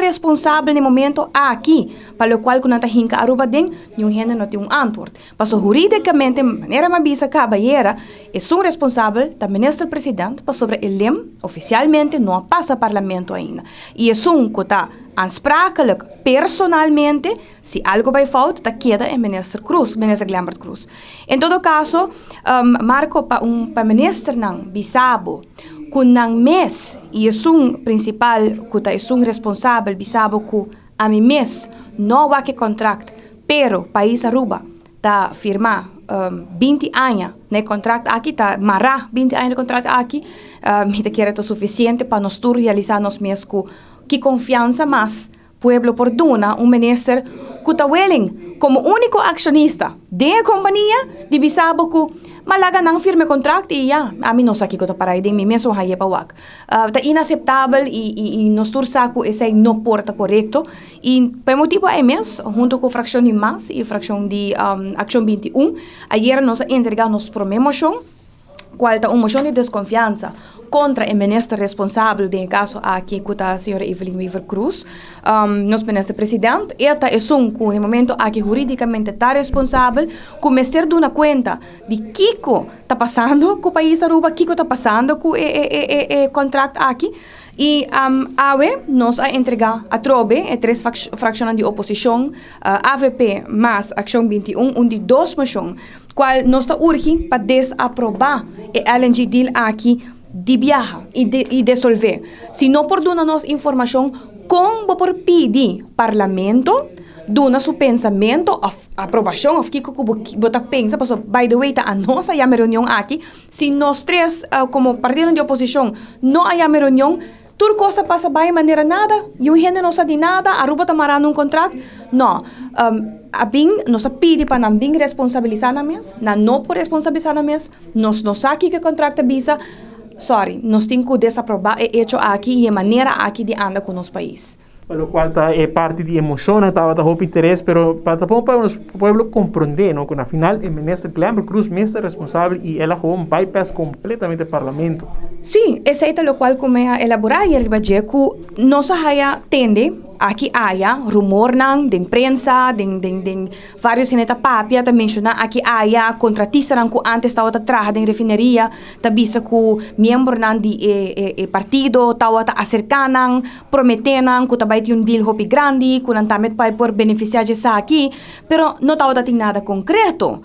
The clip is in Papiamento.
responsabel na e momento aki pa locual cu nan ta hinca Aruba den, niun hende no tin un antwoord. Paso huridicamente, manera mi a bisa caba ayera, esun responsabel ta Minister President pasobra e lem oficialmente no a pasa Parlamento ainda. Y esun cu ta aansprakelijk personalmente, si algo bay fout, ta keda e Minister Croes, Minister Glenbert Croes. En todo caso, Marco, pa un pa ministernan bisa bo cu nan mes y esun principal cu ta esun responsabel bisa bo cu ami mes no wak e contract, pero pais Aruba ta firma 20 aña na e contract aki, ta mara 20 aña na e contract aki, mi ta kere ta suficiente pa nos tur realisa nos mes cu ki confiansa mas pueblo por duna un minister cu ta willing como unico accionista den e compania di bisa bo cu ma laga nan firma e contract y ya, ami no sa kico ta para den mi mes un haye pa wak. Ta inaceptabel y nos tur sa cu esey no por ta corecto y pa e motibo ey mes hunto cu fraccion di mas y fraccion di Accion 21 ayer nos a entrega nos prome mocion, cual ta un mocion di desconfiansa contra e minister responsabel den e caso aki cu ta señora Evelyn Wever-Croes. Nos minister president e ta esun cu den momento aki huridicamente ta responsabel cu mester duna cuenta di kico ta pasando cu pais Aruba, kico ta pasando cu e contract aki. Y awe nos a entrega atrobe e tres fraccionnan di oposicion, AVP mas Accion 21, un di dos mocion cual nos ta urgi pa desaproba e LNG deal aki di biaha y desolve. Si no por duna nos informacion con bo por pidi Parlamento duna su pensamento of aprobacion of kico cu bo ta pensa, pasobra by the way ta anos a yama e reunion aki. Si nos tres como partidonan di oposicion no a yama e reunion, tur cos a pasa bay manera nada, y un hende no sa di nada, Aruba ta marando un contract. No, a bin, nos a pidi pa nan bin responsabilisa nan mes, nan no por responsabilisa nan mes, nos no sa kico e contract ta bisa, sorry, nos tin cu desaproba e hecho aki y e manera aki di anda cu nos pais. Pa locual ta e parti di emocionnan tabata hopi interes, pero pa ta bon pa nos pueblo comprende, no, cu na final e minister Glenbert Croes mes ta responsabel y el a gewoon bypass completamente parlamento. Sí, esey ta locual cu mi a elabora ayer riba dje, cu nos a haya tende aki aya rumornan den prensa, den den den Varios hende ta papia, ta menshoná aki aya kontratistanan ku ántes tabata traha den refineria, ta bisa ku miembronan di e e partido tabata aserká nan, prometé nan ku ta bai tin un deal hopi grandi, ku nan tambe bai por benefisiá dje esaki, pero no tabata tin nada konkreto.